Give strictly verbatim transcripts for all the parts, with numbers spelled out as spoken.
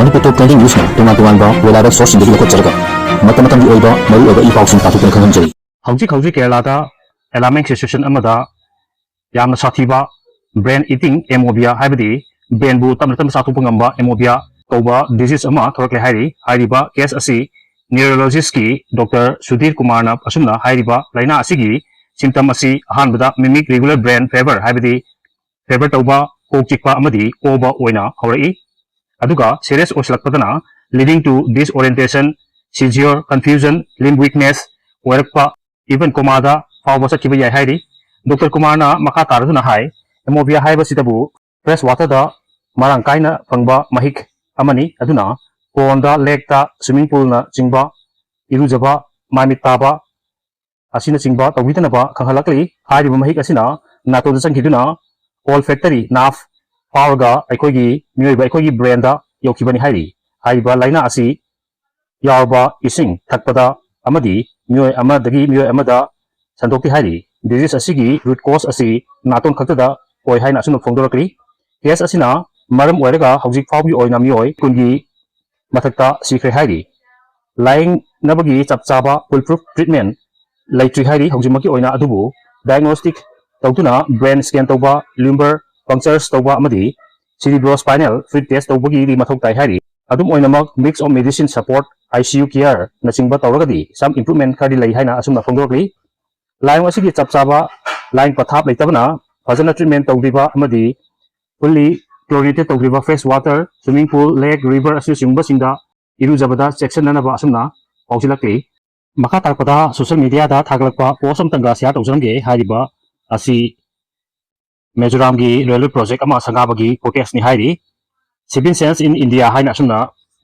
ꯃꯅꯤꯄꯨꯔ ꯇꯣꯞ trending ꯅ꯭ꯌꯨꯁꯅ ꯇꯣꯉꯥꯟ ꯇꯣꯉꯥꯟꯕ weather ꯁꯣꯔꯁꯁꯤꯡꯗꯒꯤ ꯂꯧꯈꯠꯆꯔꯒ ꯃꯇꯝ ꯃꯇꯝꯒꯤ ꯑꯣꯏꯕ ꯃꯔꯨꯑꯣꯏꯕ ꯏ ꯄꯥꯎꯁꯤꯡ ꯇꯥꯊꯣꯛꯇꯨꯅ ꯈꯪꯍꯟꯖꯔꯤ꯫ ꯍꯧꯖꯤꯛ ꯍꯧꯖꯤꯛ ꯀꯦꯔꯂꯥꯗ alarming situation ꯑꯃꯗ ꯌꯥꯝꯅ ꯁꯥꯊꯤꯕ brain eating amoeba ꯍꯥꯏꯕꯗꯤ brainꯕꯨ ꯇꯞꯅ ꯇꯞꯅ ꯆꯥꯊꯣꯛꯄ ꯉꯝꯕ amoeba ꯀꯧꯕ disease ꯑꯃ ꯊꯣꯛꯂꯛꯂꯦ ꯍꯥꯏꯔꯤ꯫ ꯍꯥꯏꯔꯤꯕ case ꯑꯁꯤ neurologistꯀꯤ doctor ꯁꯨꯙꯤꯔ ꯀꯨꯃꯥꯔꯅ ꯑꯁꯨꯝꯅ ꯍꯥꯏꯔꯤꯕ ꯂꯥꯏꯅꯥ ꯑꯁꯤꯒꯤ symptom ꯑꯁꯤ ꯑꯍꯥꯟꯕꯗ mimic regular brain fever ꯍꯥꯏꯕꯗꯤ fever ꯇꯧꯕ, ꯀꯣꯛ ꯆꯤꯛꯄ ꯑꯃꯗꯤ ꯑꯣꯕ ꯑꯣꯏꯅ ꯍꯧꯔꯛꯏ꯫ ꯑꯗꯨꯒ serious ꯑꯣꯏꯁꯤꯜꯂꯛꯄꯗꯅ leading to disorientation, seizure, confusion, limb weakness ꯑꯣꯏꯔꯛꯄ, even comaꯗ ꯐꯥꯎꯕ ꯆꯠꯈꯤꯕ ꯌꯥꯏ ꯍꯥꯏꯔꯤ꯫ doctor ꯀꯨꯃꯥꯔꯅ ꯃꯈꯥ ꯇꯥꯔꯗꯨꯅ ꯍꯥꯏ, amoeba ꯍꯥꯏꯕꯁꯤꯗꯕꯨ fresh waterꯗ ꯃꯔꯥꯡ ꯀꯥꯏꯅ ꯐꯪꯕ ꯃꯍꯤꯛ ꯑꯃꯅꯤ꯫ ꯑꯗꯨꯅ pondꯗ, lakeꯇ, swimming poolꯅ ꯆꯤꯡꯕ ꯏꯔꯨꯖꯕ, ꯃꯥꯏ ꯃꯤꯠ ꯇꯥꯕ ꯑꯁꯤꯅꯆꯤꯡꯕ ꯇꯧꯕꯤꯗꯅꯕ ꯈꯪꯍꯜꯂꯛꯂꯤ꯫ ꯍꯥꯏꯔꯤꯕ ꯃꯍꯤꯛ ꯑꯁꯤꯅ ꯅꯥꯇꯣꯟꯗ ꯆꯪꯈꯤꯗꯨꯅ olfactory nerve ꯐꯥꯎꯔꯒ ꯑꯩꯈꯣꯏꯒꯤ ꯃꯤꯑꯣꯏꯕ ꯑꯩꯈꯣꯏꯒꯤ brainꯗ ꯌꯧꯈꯤꯕꯅꯤ ꯍꯥꯏꯔꯤ꯫ ꯍꯥꯏꯔꯤꯕ ꯂꯥꯏꯅꯥ ꯑꯁꯤ ꯌꯥꯎꯔꯕ ꯏꯁꯤꯡ ꯊꯛꯄꯗ ꯑꯃꯗꯤ ꯃꯤꯑꯣꯏ ꯑꯃꯗꯒꯤ ꯃꯤꯑꯣꯏ ꯑꯃꯗ ꯁꯟꯗꯣꯛꯈꯤ ꯍꯥꯏꯔꯤ꯫ disease ꯑꯁꯤꯒꯤ root cause ꯑꯁꯤ ꯅꯥꯇꯣꯟ ꯈꯛꯇꯗ ꯑꯣꯏ ꯍꯥꯏꯅ ꯑꯁꯨꯝꯅ ꯐꯣꯡꯗꯣꯔꯛꯂꯤ꯫ case ꯑꯁꯤꯅ ꯃꯔꯝ ꯑꯣꯏꯔꯒ ꯍꯧꯖꯤꯛ ꯐꯥꯎꯕꯒꯤ ꯑꯣꯏꯅ ꯃꯤꯑꯣꯏ ꯀꯨꯟꯒꯤ ꯃꯊꯛꯇ ꯁꯤꯈ꯭ꯔꯦ ꯍꯥꯏꯔꯤ꯫ ꯂꯥꯌꯦꯡꯅꯕꯒꯤ ꯆꯞ ꯆꯥꯕ foolproof treatment ꯂꯩꯇ꯭ꯔꯤ ꯍꯥꯏꯔꯤ ꯍꯧꯖꯤꯛꯃꯛꯀꯤ ꯑꯣꯏꯅ, ꯑꯗꯨꯕꯨ diagnostic ꯇꯧꯗꯨꯅ brain scan ꯇꯧꯕ, lumbar punctures ꯇꯧꯕ ꯑꯃꯗꯤ cerebrospinal fluid test ꯇꯧꯕꯒꯤꯗꯤ ꯃꯊꯧ ꯇꯥꯏ ꯍꯥꯏꯔꯤ꯫ ꯑꯗꯨꯝ ꯑꯣꯏꯅꯃꯛ mix of medicine support, ICU care ꯅꯆꯤꯡꯕ ꯇꯧꯔꯒꯗꯤ some improvement ꯈꯔꯗꯤ ꯂꯩ ꯍꯥꯏꯅ ꯑꯁꯨꯝꯅ ꯐꯣꯡꯗꯣꯔꯛꯂꯤ꯫ ꯂꯥꯏꯑꯣꯡ ꯑꯁꯤꯒꯤ ꯆꯞ ꯆꯥꯕ ꯂꯥꯏꯌꯦꯡ ꯄꯊꯥꯞ ꯂꯩꯇꯕꯅ ꯐꯖꯅ treatment ꯇꯧꯗ꯭ꯔꯤꯕ ꯑꯃꯗꯤ fully chlorinated ꯇꯧꯗ꯭ꯔꯤꯕ fresh water, swimming pool, lake, river ꯑꯁꯤꯅꯆꯤꯡꯕꯁꯤꯡꯗ ꯏꯔꯨꯖꯕꯗ ꯆꯦꯛꯁꯤꯟꯅꯅꯕ ꯑꯁꯨꯝꯅ ꯄꯥꯎꯁꯤꯜꯂꯛꯂꯤ꯫ ꯃꯈꯥ ꯇꯥꯔꯛꯄꯗ social mediaꯗ ꯊꯥꯒꯠꯂꯛꯄ post ꯑꯃꯇꯪꯒ share ꯇꯧꯖꯔꯝꯒꯦ꯫ ꯍꯥꯏꯔꯤꯕ ꯑꯁꯤ ꯃꯤꯖꯣꯔꯥꯝꯒꯤ railway project ꯑꯃ ꯁꯪꯒꯥꯕꯒꯤ footageꯅꯤ ꯍꯥꯏꯔꯤ꯫ Seven Sense in India ꯍꯥꯏꯅ ꯑꯁꯨꯝꯅ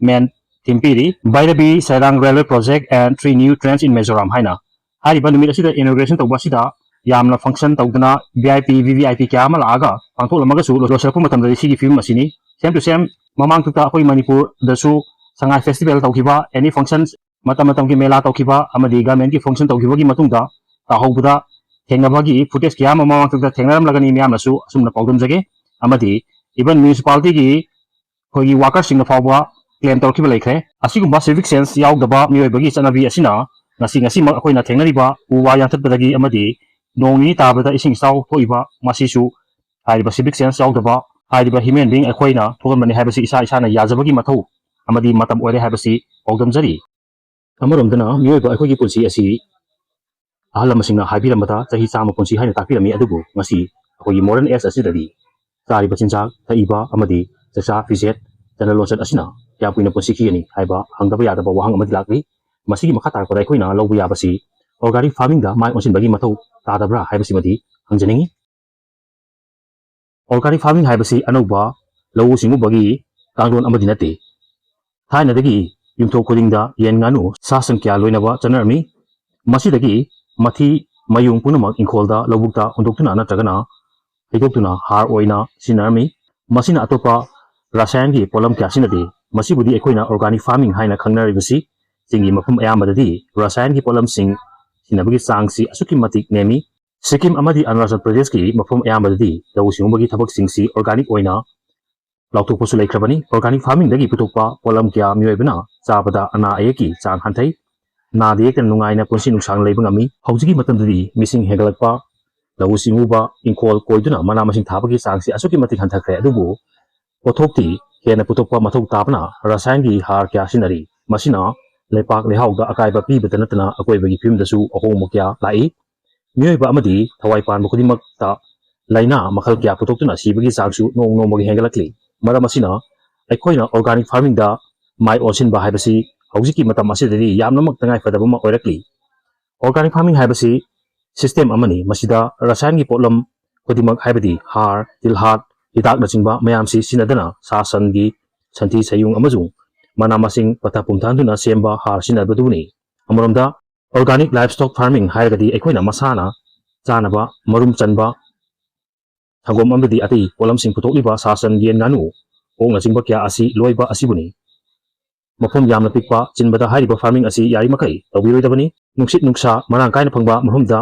main theme ꯄꯤꯔꯤ, Bairabi Sairang Railway Project and Three New Trains in Mizoram ꯍꯥꯏꯅ꯫ ꯍꯥꯏꯔꯤꯕ ꯅꯨꯃꯤꯠ ꯑꯁꯤꯗ inauguration ꯇꯧꯕ ꯑꯁꯤꯗ ꯌꯥꯝꯅ function ꯇꯧꯗꯨꯅ VIP, VVIP ꯀꯌꯥ ꯑꯃ ꯂꯥꯛꯑꯒ ꯄꯥꯡꯊꯣꯛꯂꯝꯃꯒꯁꯨ ꯂꯣꯏꯁꯤꯜꯂꯛꯄ ꯃꯇꯝꯗꯗꯤ ꯁꯤꯒꯤ ꯐꯤꯕꯝ ꯑꯁꯤꯅꯤ꯫ Same to same ꯃꯃꯥꯡ ꯆꯍꯤꯗ ꯑꯩꯈꯣꯏ ꯃꯅꯤꯄꯨꯔꯗꯁꯨ ꯁꯉꯥꯏ festival ꯇꯧꯈꯤꯕ, any function, ꯃꯇꯝ ꯃꯇꯝꯒꯤ ꯃꯦꯂꯥ ꯇꯧꯈꯤꯕ ꯑꯃꯗꯤ governmentꯀꯤ function ꯇꯧꯈꯤꯕꯒꯤ ꯃꯇꯨꯡꯗ ꯇꯥꯍꯧꯕꯗ ꯊꯦꯡꯅꯕꯒꯤ footage ꯀꯌꯥ ꯑꯃ ꯃꯃꯥꯡ ꯆꯍꯤꯗ ꯊꯦꯡꯅꯔꯝꯂꯒꯅꯤ, ꯃꯌꯥꯝꯅꯁꯨ ꯑꯁꯨꯝꯅ ꯄꯥꯎꯗꯝꯖꯒꯦ꯫ ꯑꯃꯗꯤ even municipalityꯒꯤ ꯑꯩꯈꯣꯏꯒꯤ ꯋꯥꯀꯔꯁꯤꯡꯅ ꯐꯥꯎꯕ ꯀ꯭ꯂꯦꯝ ꯇꯧꯔꯛꯈꯤꯕ ꯂꯩꯈ꯭ꯔꯦ꯫ ꯑꯁꯤꯒꯨꯝꯕ ꯁꯤꯚꯤꯛ ꯁꯦꯟꯁ ꯌꯥꯎꯗꯕ ꯃꯤꯑꯣꯏꯕꯒꯤ ꯆꯠꯅꯕꯤ ꯑꯁꯤꯅ ꯉꯁꯤ ꯉꯁꯤꯃꯛ ꯑꯩꯈꯣꯏꯅ ꯊꯦꯡꯅꯔꯤꯕ ꯎ ꯋꯥ ꯌꯥꯟꯊꯠꯄꯗꯒꯤ ꯑꯃꯗꯤ ꯅꯣꯡ ꯅꯤꯅꯤ ꯇꯥꯕꯗ ꯏꯁꯤꯡ ꯏꯆꯥꯎ ꯊꯣꯛꯏꯕ, ꯃꯁꯤꯁꯨ ꯍꯥꯏꯔꯤꯕ ꯁꯤꯚꯤꯛ ꯁꯦꯟꯁ ꯌꯥꯎꯗꯕ ꯍꯥꯏꯔꯤꯕ ꯍ꯭ꯌꯨꯃꯦꯟ ꯕꯤꯡ ꯑꯩꯈꯣꯏꯅ ꯊꯣꯛꯍꯟꯕꯅꯤ ꯍꯥꯏꯕꯁꯤ ꯏꯁꯥ ꯏꯁꯥꯅ ꯌꯥꯖꯕꯒꯤ ꯃꯊꯧ ꯑꯃꯗꯤ ꯃꯇꯝ ꯑꯣꯏꯔꯦ ꯍꯥꯏꯕꯁꯤ ꯄꯥꯎꯗꯝꯖꯔꯤ꯫ ꯑꯃꯔꯣꯝꯗꯅ ꯃꯤꯑꯣꯏꯕ ꯑꯩꯈꯣꯏꯒꯤ ꯄꯨꯟꯁꯤ ꯑꯁꯤ ꯑꯍꯜ ꯂꯃꯟꯁꯤꯡꯅ ꯍꯥꯏꯕꯤꯔꯝꯕꯗ ꯆꯍꯤ ꯆꯥꯝꯃ ꯄꯨꯟꯁꯤ ꯍꯥꯏꯅ ꯇꯥꯛꯄꯤꯔꯝꯃꯤ, ꯑꯗꯨꯕꯨ ꯉꯁꯤ ꯑꯩꯈꯣꯏꯒꯤ ꯃꯣꯗꯔꯟ ꯑꯦꯖ ꯑꯁꯤꯗꯗꯤ ꯆꯥꯔꯤꯕ ꯆꯤꯟꯖꯥꯛ, ꯊꯛꯏꯕ ꯑꯃꯗꯤ ꯆꯥꯛꯆꯥ ꯐꯤꯖꯦꯠ, ꯆꯠꯅ ꯂꯣꯟꯆꯠ ꯑꯁꯤꯅ ꯀꯌꯥꯝ ꯀꯨꯏꯅ ꯄꯨꯟꯁꯤꯈꯤꯒꯅꯤ ꯍꯥꯏꯕ ꯍꯪꯗꯕ ꯌꯥꯗꯕ ꯋꯥꯍꯪ ꯑꯃꯗꯤ ꯂꯥꯛꯂꯤ꯫ ꯃꯁꯤꯒꯤ ꯃꯈꯥ ꯇꯥꯔꯛꯄꯗ ꯑꯩꯈꯣꯏꯅ ꯂꯧꯕ ꯌꯥꯕꯁꯤ ꯑꯣꯔꯒꯥꯅꯤꯛ ꯐꯥꯔꯃꯤꯡꯗ ꯃꯥꯏ ꯑꯣꯟꯁꯤꯟꯕꯒꯤ ꯃꯊꯧ ꯇꯥꯗꯕ꯭ꯔꯥ ꯍꯥꯏꯕꯁꯤꯃꯗꯤ ꯍꯪꯖꯅꯤꯡꯏ꯫ ꯑꯣꯔꯒꯥꯅꯤꯛ ꯐꯥꯔꯃꯤꯡ ꯍꯥꯏꯕꯁꯤ ꯑꯅꯧꯕ ꯂꯧꯎ ꯁꯤꯡꯎꯕꯒꯤ ꯀꯥꯡꯂꯣꯟ ꯑꯃꯗꯤ ꯅꯠꯇꯦ꯫ ꯊꯥꯏꯅꯗꯒꯤ ꯌꯨꯝꯊꯣꯡ ꯈꯨꯗꯤꯡꯗ ꯌꯦꯟ, ꯉꯥꯅꯨ, ꯁꯥ ꯁꯟ ꯀꯌꯥ ꯂꯣꯏꯅꯕ ꯆꯠꯅꯔꯝꯃꯤ꯫ ꯃꯁꯤꯗꯒꯤ ꯃꯊꯤ ꯃꯌꯨꯡ ꯄꯨꯝꯅꯃꯛ ꯏꯪꯈꯣꯜꯗ, ꯂꯧꯕꯨꯛꯇ ꯍꯨꯟꯗꯣꯛꯇꯨꯅ ꯅꯠꯇ꯭ꯔꯒꯅ ꯍꯩꯗꯣꯛꯇꯨꯅ ꯍꯥꯔ ꯑꯣꯏꯅ ꯁꯤꯖꯤꯟꯅꯔꯝꯃꯤ꯫ ꯃꯁꯤꯅ ꯑꯇꯣꯞꯄ ꯔꯁꯥꯌꯟꯒꯤ ꯄꯣꯠꯂꯝ ꯀꯌꯥ ꯁꯤꯖꯤꯟꯅꯗꯦ꯫ ꯃꯁꯤꯕꯨꯗꯤ ꯑꯩꯈꯣꯏꯅ ꯑꯣꯔꯒꯥꯅꯤꯛ ꯐꯥꯔꯃꯤꯡ ꯍꯥꯏꯅ ꯈꯪꯅꯔꯤꯕꯁꯤ꯫ ꯆꯤꯡꯒꯤ ꯃꯐꯝ ꯑꯌꯥꯝꯕꯗꯗꯤ ꯔꯁꯥꯌꯟꯒꯤ ꯄꯣꯠꯂꯝꯁꯤꯡ ꯁꯤꯖꯤꯟꯅꯕꯒꯤ ꯆꯥꯡꯁꯤ ꯑꯁꯨꯛꯀꯤ ꯃꯇꯤꯛ ꯅꯦꯝꯃꯤ꯫ ꯁꯤꯛꯀꯤꯝ ꯑꯃꯗꯤ ꯑꯔꯨꯅꯥꯆꯜ ꯄ꯭ꯔꯗꯦꯁꯀꯤ ꯃꯐꯝ ꯑꯌꯥꯝꯕꯗꯗꯤ ꯂꯧꯎ ꯁꯤꯡꯎꯕꯒꯤ ꯊꯕꯛꯁꯤꯡꯁꯤ ꯑꯣꯔꯒꯥꯅꯤꯛ ꯑꯣꯏꯅ ꯂꯥꯎꯊꯣꯛꯄꯁꯨ ꯂꯩꯈ꯭ꯔꯕꯅꯤ꯫ ꯑꯣꯔꯒꯥꯅꯤꯛ ꯐꯥꯔꯃꯤꯡꯗꯒꯤ ꯄꯨꯊꯣꯛꯄ ꯄꯣꯠꯂꯝ ꯀꯌꯥ ꯃꯤꯑꯣꯏꯕꯅ ꯆꯥꯕꯗ ꯑꯅꯥ ꯑꯌꯦꯛꯀꯤ ꯆꯥꯡ ꯍꯟꯊꯩ꯫ ꯅꯥꯗ ꯌꯦꯛꯇꯅ ꯅꯨꯡꯉꯥꯏꯅ ꯄꯨꯟꯁꯤ ꯅꯨꯡꯁꯥꯡꯅ ꯂꯩꯕ ꯉꯝꯃꯤ꯫ ꯍꯧꯖꯤꯛꯀꯤ ꯃꯇꯝꯗꯗꯤ ꯃꯤꯁꯤꯡ ꯍꯦꯟꯒꯠꯂꯛꯄ, ꯂꯧꯎ ꯁꯤꯡꯎꯕ, ꯏꯪꯈꯣꯜ ꯀꯣꯏꯗꯨꯅ ꯃꯅꯥ ꯃꯁꯤꯡ ꯊꯥꯕꯒꯤ ꯆꯥꯡꯁꯤ ꯑꯁꯨꯛꯀꯤ ꯃꯇꯤꯛ ꯍꯟꯊꯈ꯭ꯔꯦ꯫ ꯑꯗꯨꯕꯨ ꯄꯣꯠꯊꯣꯛꯇꯤ ꯍꯦꯟꯅ ꯄꯨꯊꯣꯛꯄ ꯃꯊꯧ ꯇꯥꯕꯅ ꯔꯁꯥꯌꯟꯒꯤ ꯍꯥꯔ ꯀꯌꯥ ꯁꯤꯖꯤꯟꯅꯔꯤ꯫ ꯃꯁꯤꯅ ꯂꯩꯄꯥꯛ ꯂꯩꯍꯥꯎꯗ ꯑꯀꯥꯏꯕ ꯄꯤꯕꯇ ꯅꯠꯇꯅ ꯑꯀꯣꯏꯕꯒꯤ ꯐꯤꯕꯝꯗꯁꯨ ꯑꯍꯣꯡꯕ ꯀꯌꯥ ꯂꯥꯛꯏ꯫ ꯃꯤꯑꯣꯏꯕ ꯑꯃꯗꯤ ꯊꯋꯥꯏ ꯄꯥꯟꯕ ꯈꯨꯗꯤꯡꯃꯛꯇ ꯂꯥꯏꯅꯥ ꯃꯈꯜ ꯀꯌꯥ ꯄꯨꯊꯣꯛꯇꯨꯅ ꯁꯤꯕꯒꯤ ꯆꯥꯡꯁꯨ ꯅꯣꯡ ꯅꯣꯡꯃꯒꯤ ꯍꯦꯟꯒꯠꯂꯛꯂꯤ꯫ ꯃꯔꯝ ꯑꯁꯤꯅ ꯑꯩꯈꯣꯏꯅ ꯑꯣꯔꯒꯥꯅꯤꯛ ꯐꯥꯔꯃꯤꯡꯗ ꯃꯥꯏ ꯑꯣꯟꯁꯤꯟꯕ ꯍꯥꯏꯕꯁꯤ ꯍꯧꯖꯤꯛꯀꯤ ꯃꯇꯝ ꯑꯁꯤꯗꯗꯤ ꯌꯥꯝꯅꯃꯛ ꯇꯉꯥꯏꯐꯗꯕ ꯑꯃ ꯑꯣꯏꯔꯛꯂꯤ꯫ ꯑꯣꯔꯒꯥꯅꯤꯛ ꯐꯥꯔꯃꯤꯡ ꯍꯥꯏꯕꯁꯤ ꯁꯤꯁꯇꯦꯝ ꯑꯃꯅꯤ꯫ ꯃꯁꯤꯗ ꯔꯁꯥꯌꯟꯒꯤ ꯄꯣꯠꯂꯝ ꯈꯨꯗꯤꯡꯃꯛ, ꯍꯥꯏꯕꯗꯤ ꯍꯥꯔ, ꯇꯤꯜꯍꯥꯠ, ꯍꯤꯗꯥꯛꯅꯆꯤꯡꯕ ꯃꯌꯥꯝꯁꯤ ꯁꯤꯖꯤꯟꯅꯗꯅ ꯁꯥ ꯁꯟꯒꯤ ꯁꯟꯊꯤ ꯁꯌꯨꯡ ꯑꯃꯁꯨꯡ ꯃꯅꯥ ꯃꯁꯤꯡ ꯄꯠꯊ ꯄꯨꯝꯊꯍꯟꯗꯨꯅ ꯁꯦꯝꯕ ꯍꯥꯔ ꯁꯤꯖꯤꯟꯅꯕꯗꯨꯕꯨꯅꯤ꯫ ꯑꯃꯔꯣꯝꯗ, ꯑꯣꯔꯒꯥꯅꯤꯛ ꯂꯥꯏꯐ ꯁ꯭ꯇꯣꯛ ꯐꯥꯔꯃꯤꯡ ꯍꯥꯏꯔꯒꯗꯤ ꯑꯩꯈꯣꯏꯅ ꯃꯁꯥꯅ ꯆꯥꯅꯕ ꯃꯔꯨꯝ ꯆꯟꯕ ꯁꯪꯒꯣꯝ ꯑꯃꯗꯤ ꯑꯇꯩ ꯄꯣꯠꯂꯝꯁꯤꯡ ꯄꯨꯊꯣꯛꯂꯤꯕ ꯁꯥ ꯁꯟ, ꯌꯦꯟ, ꯉꯥꯅꯨ, ꯑꯣꯛꯅꯆꯤꯡꯕ ꯀꯌꯥ ꯑꯁꯤ ꯂꯣꯏꯕ ꯑꯁꯤꯕꯨꯅꯤ꯫ ꯃꯐꯝ ꯌꯥꯝꯅ ꯄꯤꯛꯄ ꯆꯤꯟꯕꯗ ꯍꯥꯏꯔꯤꯕ ꯐꯥꯔꯃꯤꯡ ꯑꯁꯤ ꯌꯥꯔꯤꯃꯈꯩ ꯇꯧꯕꯤꯔꯣꯏꯗꯕꯅꯤ꯫ ꯅꯨꯡꯁꯤꯠ ꯅꯨꯡꯁꯥ ꯃꯔꯥꯡ ꯀꯥꯏꯅ ꯐꯪꯕ ꯃꯐꯝꯗ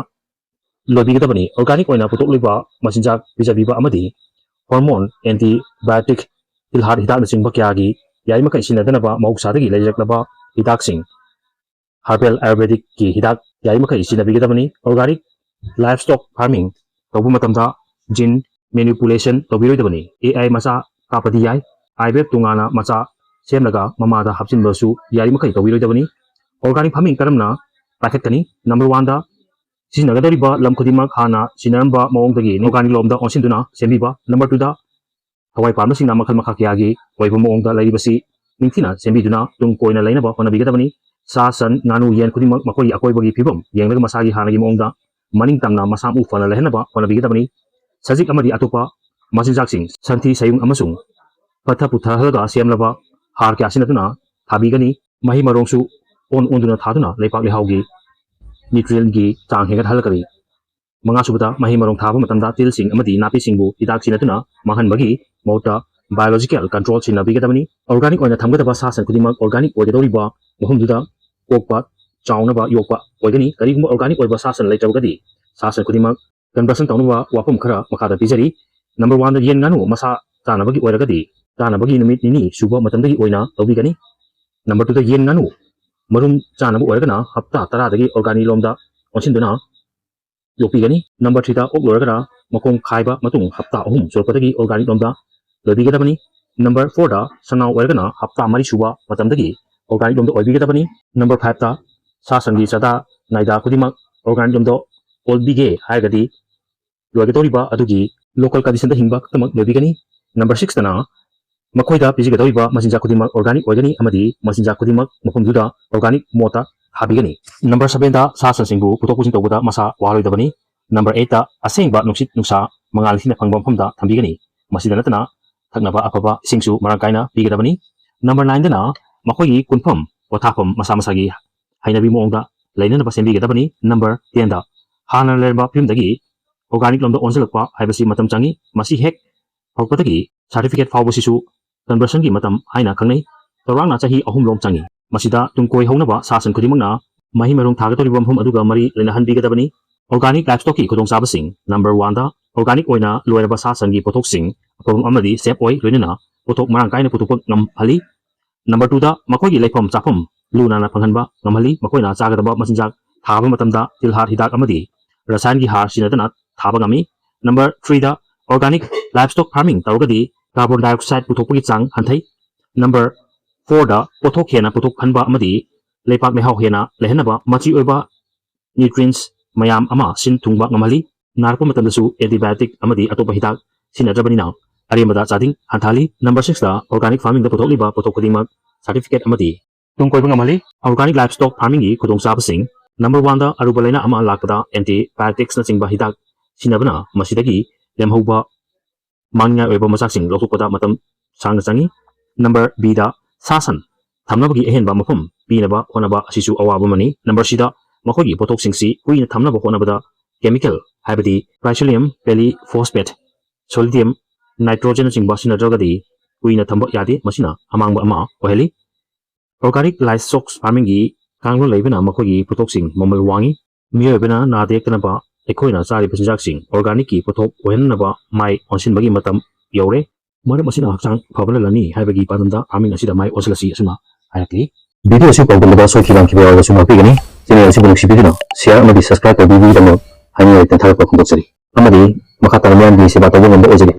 ꯂꯣꯏꯕꯤꯒꯗꯕꯅꯤ꯫ ꯑꯣꯔꯒꯥꯅꯤꯛ ꯑꯣꯏꯅ ꯄꯨꯊꯣꯛꯂꯤꯕ ꯃꯆꯤꯟꯖꯥꯛ ꯄꯤꯖꯕꯤꯕ ꯑꯃꯗꯤ ꯍꯣꯔꯃꯣꯟ, ꯑꯦꯟꯇꯤꯕꯥꯏꯑꯣꯇꯤꯛ, ꯇꯤꯜꯍꯥꯠ ꯍꯤꯗꯥꯛꯅꯆꯤꯡꯕ ꯀꯌꯥꯒꯤ ꯌꯥꯔꯤꯃꯈꯩ ꯁꯤꯖꯤꯟꯅꯗꯅꯕ ꯃꯍꯧꯁꯥꯗꯒꯤ ꯂꯩꯖꯔꯛꯂꯕ ꯍꯤꯗꯥꯛꯁꯤꯡ, herbal Ayurvedic ꯀꯤ ꯍꯤꯗꯥꯛ ꯌꯥꯔꯤꯃꯈꯩ ꯁꯤꯖꯤꯟꯅꯕꯤꯒꯗꯕꯅꯤ꯫ Organic livestock farming ꯇꯧꯕ ꯃꯇꯝꯗ gene manipulation ꯇꯧꯕꯤꯔꯣꯏꯗꯕꯅꯤ꯫ A I ꯃꯆꯥ ꯀꯥꯞꯄꯗꯤ ꯌꯥꯏ꯫ I V F ꯇꯣꯉꯥꯟꯅ ꯃꯆꯥ ꯁꯦꯝꯂꯒ ꯃꯃꯥꯗ ꯍꯥꯞꯆꯤꯟꯕꯁꯨ ꯌꯥꯔꯤꯃꯈꯩ ꯇꯧꯕꯤꯔꯣꯏꯗꯕꯅꯤ꯫ Organic farming ꯀꯔꯝꯅ ꯄꯥꯏꯈꯠꯀꯅꯤ? Number one ꯗ ꯁꯤꯖꯤꯟꯅꯒꯗꯧꯔꯤꯕ ꯂꯝ ꯈꯨꯗꯤꯡꯃꯛ ꯍꯥꯟꯅ ꯁꯤꯖꯤꯟꯅꯔꯝꯕ ꯃꯑꯣꯡꯗꯒꯤ organic ꯂꯣꯝꯗ ꯑꯣꯟꯁꯤꯟꯗꯨꯅ ꯁꯦꯝꯕꯤꯕ꯫ Number two ꯗ ꯊꯋꯥꯏ ꯄꯥꯟꯕꯁꯤꯡꯅ ꯃꯈꯜ ꯃꯈꯥ ꯀꯌꯥꯒꯤ ꯑꯣꯏꯕ ꯃꯑꯣꯡꯗ ꯂꯩꯔꯤꯕꯁꯤ ꯅꯤꯡꯊꯤꯅ ꯁꯦꯝꯕꯤꯗꯨꯅ ꯇꯨꯡ ꯀꯣꯏꯅ ꯂꯩꯅꯕ ꯍꯣꯠꯅꯕꯤꯒꯗꯕꯅꯤ꯫ ꯁꯥ, ꯁꯟ, ꯉꯥꯅꯨ, ꯌꯦꯟ ꯈꯨꯗꯤꯡꯃꯛ ꯃꯈꯣꯏꯒꯤ ꯑꯀꯣꯏꯕꯒꯤ ꯐꯤꯕꯝ ꯌꯦꯡꯂꯒ ꯃꯁꯥꯒꯤ ꯍꯥꯟꯅꯒꯤ ꯃꯑꯣꯡꯗ ꯃꯅꯤꯡ ꯇꯝꯅ ꯃꯁꯥ ꯃꯎ ꯐꯅ ꯂꯩꯍꯟꯅꯕ ꯍꯣꯠꯅꯕꯤꯒꯗꯕꯅꯤ꯫ ꯁꯖꯤꯛ ꯑꯃꯗꯤ ꯑꯇꯣꯞꯄ ꯃꯆꯤꯟꯖꯥꯛꯁꯤꯡ, ꯁꯟꯊꯤ, ꯁꯌꯨꯡ ꯑꯃꯁꯨꯡ ꯄꯠꯊ ꯄꯨꯊꯍꯜꯂꯒ ꯁꯦꯝꯂꯕ ꯍꯥꯔ ꯀꯌꯥ ꯁꯤꯖꯤꯟꯅꯗꯨꯅ ꯊꯥꯕꯤꯒꯅꯤ꯫ ꯃꯍꯩ ꯃꯔꯣꯡꯁꯨ ꯑꯣꯟ ꯑꯣꯟꯗꯨꯅ ꯊꯥꯗꯨꯅ ꯂꯩꯄꯥꯛ ꯂꯩꯍꯥꯎꯒꯤ nutrient ꯀꯤ ꯆꯥꯡ ꯍꯦꯟꯒꯠꯍꯜꯂꯛꯀꯅꯤ꯫ ꯃꯉꯥꯁꯨꯕꯗ, ꯃꯍꯩ ꯃꯔꯣꯡ ꯊꯥꯕ ꯃꯇꯝꯗ ꯇꯤꯜꯁꯤꯡ ꯑꯃꯗꯤ ꯅꯥꯄꯤꯁꯤꯡꯕꯨ ꯍꯤꯗꯥꯛ ꯁꯤꯖꯤꯟꯅꯗꯨꯅ ꯃꯥꯡꯍꯟꯕꯒꯤ ꯃꯍꯨꯠꯇ biological control ꯁꯤꯖꯤꯟꯅꯕꯤꯒꯗꯕꯅꯤ꯫ Organic ꯑꯣꯏꯅ ꯊꯝꯒꯗꯕ ꯁꯥ ꯁꯟ ꯈꯨꯗꯤꯡꯃꯛ organic ꯑꯣꯏꯒꯗꯧꯔꯤꯕ ꯃꯐꯝꯗꯨꯗ ꯀꯣꯛꯄ, ꯆꯥꯎꯅꯕ ꯌꯣꯛꯄ ꯑꯣꯏꯒꯅꯤ꯫ ꯀꯔꯤꯒꯨꯝꯕ organic ꯑꯣꯏꯕ ꯁꯥ ꯁꯟ ꯂꯩꯇ꯭ꯔꯕꯒꯗꯤ ꯁꯥ ꯁꯟ ꯈꯨꯗꯤꯡꯃꯛ conversion ꯇꯧꯅꯕ ꯋꯥꯐꯝ ꯈꯔ ꯃꯈꯥꯗ ꯄꯤꯖꯔꯤ꯫ Number one ꯗ, ꯌꯦꯟ ꯉꯥꯅꯨ ꯃꯁꯥ ꯆꯥꯅꯕꯒꯤ ꯑꯣꯏꯔꯒꯗꯤ ꯆꯥꯅꯕꯒꯤ ꯅꯨꯃꯤꯠ ꯅꯤꯅꯤ ꯁꯨꯕ ꯃꯇꯝꯗꯒꯤ ꯑꯣꯏꯅ ꯂꯧꯕꯤꯒꯅꯤ꯫ Number two ꯗ, ꯌꯦꯟ ꯉꯥꯅꯨ ꯃꯔꯨꯝ ꯆꯥꯅꯕ ꯑꯣꯏꯔꯒꯅ ꯍꯞꯇꯥ ꯇꯔꯥꯗꯒꯤ organic ꯂꯣꯝꯗ ꯑꯣꯟꯁꯤꯟꯗꯨꯅ ꯌꯣꯛꯄꯤꯒꯅꯤ꯫ Number three ꯗ, ꯑꯣꯛ ꯂꯣꯏꯔꯒꯅ ꯃꯈꯣꯡ ꯈꯥꯏꯕ ꯃꯇꯨꯡ ꯍꯞꯇꯥ ꯑꯍꯨꯝ ꯁꯨꯔꯛꯄꯗꯒꯤ organic ꯂꯣꯝꯗ ꯂꯣꯏꯕꯤꯒꯗꯕꯅꯤ꯫ Number four ꯗ, ꯁꯅꯥꯎ ꯑꯣꯏꯔꯒꯅ ꯍꯞꯇꯥ ꯃꯔꯤ ꯁꯨꯕ ꯃꯇꯝꯗꯒꯤ organic ꯂꯣꯝꯗ ꯑꯣꯏꯕꯤꯒꯗꯕꯅꯤ꯫ Number five ꯇ, ꯁꯥ ꯁꯟꯒꯤ ꯆꯥꯗꯥ ꯅꯥꯏꯗꯥ ꯈꯨꯗꯤꯡꯃꯛ organic ꯂꯣꯝꯗ ꯑꯣꯜꯕꯤꯒꯦ ꯍꯥꯏꯔꯒꯗꯤ ꯂꯣꯏꯒꯗꯧꯔꯤꯕ ꯑꯗꯨꯒꯤ local condition ꯗ ꯍꯤꯡꯕ ꯈꯛꯇꯃꯛ ꯂꯣꯏꯕꯤꯒꯅꯤ꯫ Number six ꯇꯅ, ꯃꯈꯣꯏꯗ ꯄꯤꯖꯒꯗꯧꯔꯤꯕ ꯃꯆꯤꯟꯖꯥꯛ ꯈꯨꯗꯤꯡꯃꯛ organic ꯑꯣꯏꯒꯅꯤ ꯑꯃꯗꯤ ꯃꯆꯤꯟꯖꯥꯛ ꯈꯨꯗꯤꯡꯃꯛ ꯃꯐꯝꯗꯨꯗ organic mode ꯇ ꯊꯥꯕꯤꯒꯅꯤ꯫ Number seven ꯗ, ꯁꯥ ꯁꯟꯁꯤꯡꯕꯨ ꯄꯨꯊꯣꯛ ꯄꯨꯁꯤꯟ ꯇꯧꯕꯗ ꯃꯁꯥ ꯋꯥꯔꯣꯏꯗꯕꯅꯤ꯫ Number eight ꯇ, ꯑꯁꯦꯡꯕ ꯅꯨꯡꯁꯤꯠ ꯅꯨꯡꯁꯥ ꯃꯉꯥꯜ ꯅꯤꯡꯊꯤꯅ ꯐꯪꯕ ꯃꯐꯝꯗ ꯊꯝꯕꯤꯒꯅꯤ꯫ ꯃꯁꯤꯗ ꯅꯠꯇꯅ ꯊꯛꯅꯕ ꯑꯐꯕ ꯏꯁꯤꯡꯁꯨ ꯃꯔꯥꯡ ꯀꯥꯏꯅ ꯄꯤꯒꯗꯕꯅꯤ꯫ Number nine ꯗꯅ, ꯃꯈꯣꯏꯒꯤ ꯀꯨꯟꯐꯝ ꯄꯣꯊꯥꯐꯝ ꯃꯁꯥ ꯃꯁꯥꯒꯤ ꯍꯩꯅꯕꯤ ꯃꯑꯣꯡꯗ ꯂꯩꯅꯅꯕ ꯁꯦꯝꯕꯤꯒꯗꯕꯅꯤ꯫ Number ten ꯗ, ꯍꯥꯟꯅ ꯂꯩꯔꯝꯕ ꯐꯤꯕꯝꯗꯒꯤ organic ꯂꯣꯝꯗ ꯑꯣꯟꯁꯤꯜꯂꯛꯄ ꯍꯥꯏꯕꯁꯤ ꯃꯇꯝ ꯆꯪꯏ꯫ ꯃꯁꯤ ꯍꯦꯛ ꯍꯧꯔꯛꯄꯗꯒꯤ certificate ꯐꯥꯎꯕꯁꯤꯁꯨ conversion ꯒꯤ ꯃꯇꯝ ꯍꯥꯏꯅ ꯈꯪꯅꯩ꯫ ꯆꯥꯎꯔꯥꯛꯅ ꯆꯍꯤ ꯑꯍꯨꯝ ꯂꯣꯝ ꯆꯪꯏ꯫ ꯃꯁꯤꯗ ꯇꯨꯡ ꯀꯣꯏ ꯍꯧꯅꯕ ꯁꯥ ꯁꯟ ꯈꯨꯗꯤꯡꯃꯛꯅ ꯃꯍꯩ ꯃꯔꯣꯡ ꯊꯥꯒꯗꯧꯔꯤꯕ ꯃꯐꯝ ꯑꯗꯨꯒ ꯃꯔꯤ ꯂꯩꯅꯍꯟꯕꯤꯒꯗꯕꯅꯤ꯫ Organic livestock ꯀꯤ ꯈꯨꯗꯣꯡꯆꯥꯕꯁꯤꯡ꯫ Number one ꯗ, organic ꯑꯣꯏꯅ ꯂꯣꯏꯔꯕ ꯁꯥ ꯁꯟꯒꯤ ꯄꯣꯠꯊꯣꯛꯁꯤꯡ ꯑꯐꯕ ꯑꯃꯗꯤ safe ꯑꯣꯏ, ꯂꯣꯏꯅꯅ ꯄꯣꯠꯊꯣꯛ ꯃꯔꯥꯡ ꯀꯥꯏꯅ ꯄꯨꯊꯣꯛꯄ ꯉꯝꯍꯜꯂꯤ꯫ ꯅꯝꯕꯔ ꯇꯨꯗ, ꯃꯈꯣꯏꯒꯤ ꯂꯩꯐꯝ ꯆꯥꯐꯝ ꯂꯨ ꯅꯥꯟꯅ ꯐꯪꯍꯟꯕ ꯉꯝꯍꯜꯂꯤ꯫ ꯃꯈꯣꯏꯅ ꯆꯥꯒꯗꯕ ꯃꯆꯤꯟꯖꯥꯛ ꯊꯥꯕ ꯃꯇꯝꯗ ꯇꯤꯜꯍꯥꯠ ꯍꯤꯗꯥꯛ ꯑꯃꯗꯤ ꯔꯁꯥꯌꯅꯒꯤ ꯍꯥꯔ ꯁꯤꯖꯤꯟꯅꯗꯅ ꯊꯥꯕ ꯉꯝꯃꯤ꯫ ꯅꯝꯕꯔ ꯊ꯭ꯔꯤꯗ, organic livestock farming ꯇꯧꯔꯒꯗꯤ carbon dioxide ꯄꯨꯊꯣꯛꯄꯒꯤ ꯆꯥꯡ ꯍꯟꯊꯩ꯫ ꯅꯝꯕꯔ ꯐꯣꯔꯗ, ꯄꯣꯠꯊꯣꯛ ꯍꯦꯟꯅ ꯄꯨꯊꯣꯛꯍꯟꯕ ꯑꯃꯗꯤ ꯂꯩꯄꯥꯛ ꯂꯩꯍꯥꯎ ꯍꯦꯟꯅ ꯂꯩꯍꯟꯅꯕ ꯃꯆꯤ ꯑꯣꯏꯕ nutrients ꯃꯌꯥꯝ ꯑꯃ ꯁꯤꯟ ꯊꯨꯡꯕ ꯉꯝꯍꯜꯂꯤ꯫ ꯅꯥꯔꯛꯄ ꯃꯇꯝꯗꯁꯨ antibiotic ꯑꯃꯗꯤ ꯑꯇꯣꯞꯄ ꯍꯤꯗꯥꯛ ꯁꯤꯖꯤꯟꯅꯗ꯭ꯔꯕꯅꯤꯅ ꯑꯔꯦꯝꯕꯗ ꯆꯥꯗꯤꯡ ꯍꯟꯊꯍꯜꯂꯤ꯫ ꯅꯝꯕꯔ ꯁꯤꯛꯁꯇ, organic farmingꯗ ꯄꯨꯊꯣꯛꯂꯤꯕ ꯄꯣꯠꯊꯣꯛ ꯈꯨꯗꯤꯡꯃꯛ certificate ꯑꯃꯗꯤ ꯇꯨꯡ ꯀꯣꯏꯕ ꯉꯝꯍꯜꯂꯤ꯫ Organic livestock farmingꯒꯤ ꯈꯨꯗꯣꯡꯆꯥꯕꯁꯤꯡ: ꯅꯝꯕꯔ ꯋꯥꯟꯗ, ꯑꯔꯨꯕ ꯂꯥꯏꯅꯥ ꯑꯃ ꯂꯥꯛꯄꯗ antibioticsꯅꯆꯤꯡꯕ ꯍꯤꯗꯥꯛ ꯁꯤꯖꯤꯟꯅꯕꯅ ꯃꯁꯤꯗꯒꯤ ꯂꯦꯝꯍꯧꯕ ꯃꯥꯡꯅꯤꯡꯉꯥꯏ ꯑꯣꯏꯕ ꯃꯆꯥꯛꯁꯤꯡ ꯂꯧꯊꯣꯛꯄꯗ ꯃꯇꯝ ꯁꯥꯡꯅ ꯆꯪꯏ꯫ ꯅꯝꯕꯔ ꯕꯤꯗ, ꯁꯥ ꯁꯟ ꯊꯝꯅꯕꯒꯤ ꯑꯍꯦꯟꯕ ꯃꯐꯝ ꯄꯤꯅꯕ ꯍꯣꯠꯅꯕ ꯑꯁꯤꯁꯨ ꯑꯋꯥꯕ ꯑꯃꯅꯤ꯫ ꯅꯝꯕꯔ ꯁꯤꯗ, ꯃꯈꯣꯏꯒꯤ ꯄꯣꯠꯊꯣꯛꯁꯤꯡꯁꯤ ꯀꯨꯏꯅ ꯊꯝꯅꯕ ꯍꯣꯠꯅꯕꯗ chemical ꯍꯥꯏꯕꯗꯤ Cryophyllum polyphosphate, sodium nitrogenꯅꯆꯤꯡꯕ ꯁꯤꯖꯤꯟꯅꯗ꯭ꯔꯒꯗꯤ ꯀꯨꯏꯅ ꯊꯝꯕ ꯌꯥꯗꯦ꯫ ꯃꯁꯤꯅ ꯑꯃꯥꯡꯕ ꯑꯃ ꯑꯣꯏꯍꯜꯂꯤ꯫ Organic livestock farmingꯒꯤ ꯀꯥꯡꯂꯣꯟ ꯂꯩꯕꯅ ꯃꯈꯣꯏꯒꯤ ꯄꯣꯠꯊꯣꯛꯁꯤꯡ ꯃꯃꯜ ꯋꯥꯡꯏ꯫ ꯃꯤꯑꯣꯏꯕꯅ ꯅꯥꯗ ꯌꯦꯛꯇꯅꯕ ꯑꯩꯈꯣꯏꯅ ꯆꯥꯔꯤꯕ ꯆꯤꯟꯖꯥꯛꯁꯤꯡ organicꯀꯤ ꯄꯣꯠꯊꯣꯛ ꯑꯣꯏꯍꯟꯅꯕ ꯃꯥꯏ ꯑꯣꯟꯁꯤꯟꯕꯒꯤ ꯃꯇꯝ ꯌꯧꯔꯦ꯫ ꯃꯔꯝ ꯑꯁꯤꯅ ꯍꯛꯆꯥꯡ ꯐꯕꯅ ꯂꯟꯅꯤ ꯍꯥꯏꯕꯒꯤ ꯄꯥꯟꯗꯝꯗ farming ꯑꯁꯤꯗ ꯃꯥꯏ ꯑꯣꯟꯁꯤꯜꯂꯁꯤ ꯑꯁꯨꯝꯅ ꯍꯥꯏꯔꯛꯂꯤ꯫ Video ꯑꯁꯤ ꯄꯥꯎꯗꯝꯕꯗ ꯁꯣꯏꯈꯤꯕ ꯂꯥꯟꯈꯤꯕ ꯌꯥꯎꯔꯕꯁꯨ ꯉꯥꯛꯄꯤꯒꯅꯤ꯫ Channel ꯑꯁꯤꯕꯨ ꯅꯨꯡꯁꯤꯕꯤꯗꯨꯅ share ꯑꯃꯗꯤ subscribe ꯇꯧꯕꯤꯕꯒꯤꯗꯃꯛ ꯍꯥꯏꯅꯤꯡꯉꯥꯏ ꯂꯩꯇꯅ ꯊꯥꯒꯠꯄ ꯐꯣꯡꯗꯣꯛꯆꯔꯤ꯫ ꯑꯃꯗꯤ ꯃꯈꯥ ꯇꯥꯅ ꯃꯤꯌꯥꯝꯒꯤ ꯁꯦꯕꯥ ꯇꯧꯕ ꯉꯝꯕ ꯑꯣꯏꯖꯒꯦ꯫